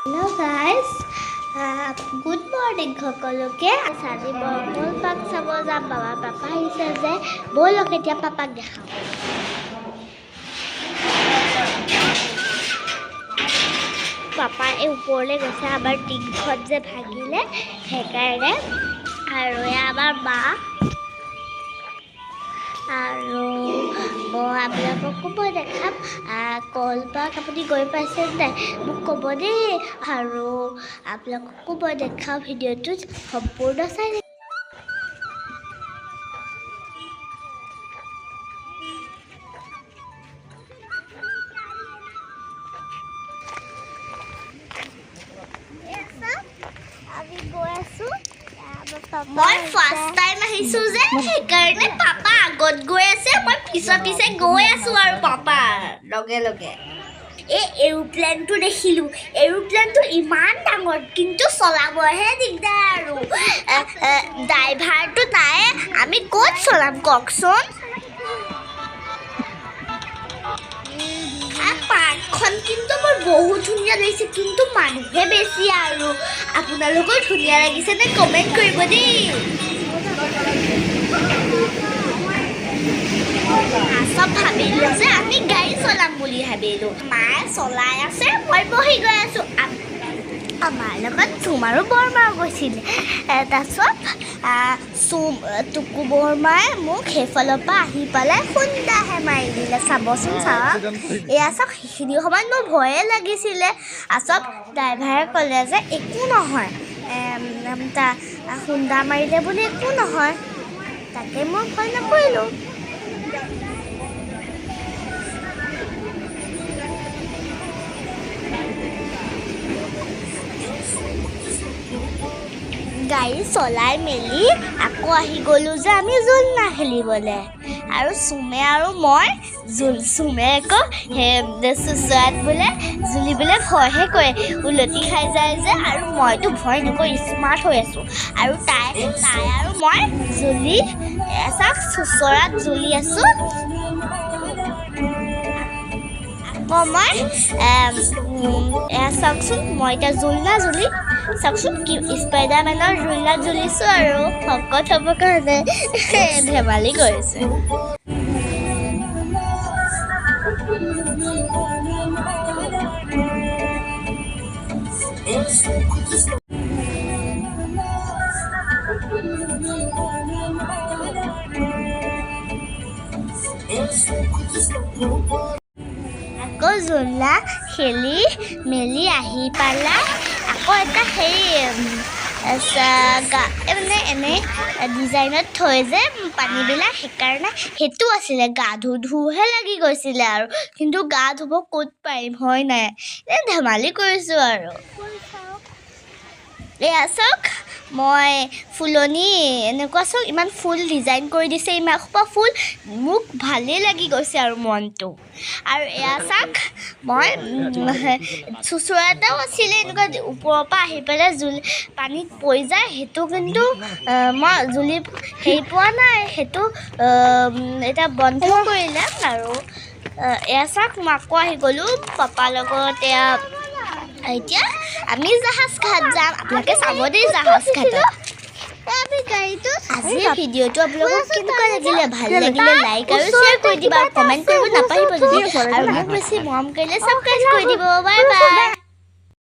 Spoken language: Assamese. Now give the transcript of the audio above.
হেল্ল' গাইজ, গুড মৰ্ণিং সকলোকে। আজি মই কল পাৰ্ক চাব যাম। বাবা, পাপা আহিছে যে, ব'লক এতিয়া পাপাক দেখাওঁ। পাপা এই ওপৰলৈ গৈছে, আমাৰ টিংখন যে ভাগিলে সেইকাৰণে। আৰু এয়া আমাৰ মা আৰু মই আপোনালোককো মই দেখাম। কল পাৰ্ক আপুনি গৈ পাইছে নাই, মোক ক'ব দেই। আৰু আপোনালোককো মই দেখাম, ভিডিঅ'টোত সম্পূৰ্ণ চাই থাকক। এয়া চাওক, আমি গৈ আছোঁ। মই ফাৰ্ষ্ট টাইম আহিছোঁ যে, সেইকাৰণে পাপা আগত গৈ আছে, মই পিছে পিছে গৈ আছোঁ আৰু পাপাৰ লগে লগে। এই এৰোপ্লেনটো দেখিলোঁ। এৰোপ্লেনটো ইমান ডাঙৰ, কিন্তু চলাবহে দিগদাৰ আৰু ড্ৰাইভাৰটো নাই, আমি ক'ত চলাম কওকচোন? পাৰ্কখন কিন্তু মোৰ বহুত ধুনীয়া লাগিছে, কিন্তু মানুহে বেছি। আৰু আপোনালোকৰ ধুনীয়া লাগিছে নে, কমেণ্ট কৰিব দেই। চব ভাবিলোঁ যে আমি গাড়ী চলাম বুলি ভাবিলোঁ। মায়ে চলাই আছে, মই বহি গৈ আছোঁ। আমাৰ লগত চুম আৰু বৰমাও গৈছিলে। তাৰপিছত চুম টুকু বৰমাই মোক সেইফালৰ পৰা আহি পেলাই খুন্দাহে মাৰি দিলে। চাবচোন, চাওক, এয়া চাওক। সেইখিনি সময়ত মোৰ ভয়ে লাগিছিলে। আচল ড্ৰাইভাৰে ক'লে যে একো নহয়, খুন্দা মাৰিলে বুলি একো নহয়। তাকে মই ভয় নকৰিলোঁ। গাড়ী চলাই মেলি আকৌ আহি গ'লোঁ যে আমি জোলনা খেলিবলৈ। আৰু চুমে আৰু মই জোল, চুমে আকৌ সেই চুচৰাত বোলে জুলিবলৈ ভয়হে কৰে, ওলটি খাই যায় যে। আৰু মইতো ভয় নকৰি স্মাৰ্ট হৈ আছোঁ। আৰু তাই আৰু মই জুলি, চাওক, চুচৰাত জুলি আছোঁ। আকৌ মই এয়া চাওকচোন, মই এতিয়া জোলনা জুলি, চাওকচোন, কি স্পাইডাৰমেনৰ জোলনাত জুলিছোঁ আৰু শকত হ'বৰ কাৰণে ধেমালি কৰিছে। আকৌ জোলনা খেলি মেলি আহি পেলাই আকৌ এটা হেৰি মানে এনেই ডিজাইনত থৈ যে পানীবিলাক, সেইকাৰণে সেইটো আছিলে। গা ধু ধুহে লাগি গৈছিলে আৰু, কিন্তু গা ধুব ক'ত পাৰিম, হয় নাই? এই ধেমালি কৰিছোঁ। আৰু এয়া চাওক, মই ফুলনি এনেকুৱা, চাওক, ইমান ফুল ডিজাইন কৰি দিছে, ইমান সোপা ফুল, মোক ভালেই লাগি গৈছে আৰু মনটো। আৰু এয়া চাওক, মই চোঁচৰা এটাও আছিলে, এনেকুৱা ওপৰৰ পৰা আহি পেলাই জুলি পানীত পৰি যায়, সেইটো কিন্তু মই জুলি হেৰি পোৱা নাই, সেইটো এতিয়া বন্ধ কৰিলে। আৰু এয়া চাওক, মই আকৌ আহি গ'লোঁ পাপাৰ লগত। এয়া এতিয়া আমি জাহাজ ঘাট যাম, আপোনালোকে চাব দেই জাহাজ ঘাটত। আজিৰ ভিডিঅ'টো আপোনালোকক কেনেকুৱা লাগিলে? ভাল লাগিলে লাইক আৰু শ্বেয়াৰ কৰি দিব আৰু কমেণ্ট কৰিব নাপাহৰিব যদি। আৰু মোক বেছি মৰম কৰিলে ছাবস্ক্ৰাইব কৰি দিব। Bye bye.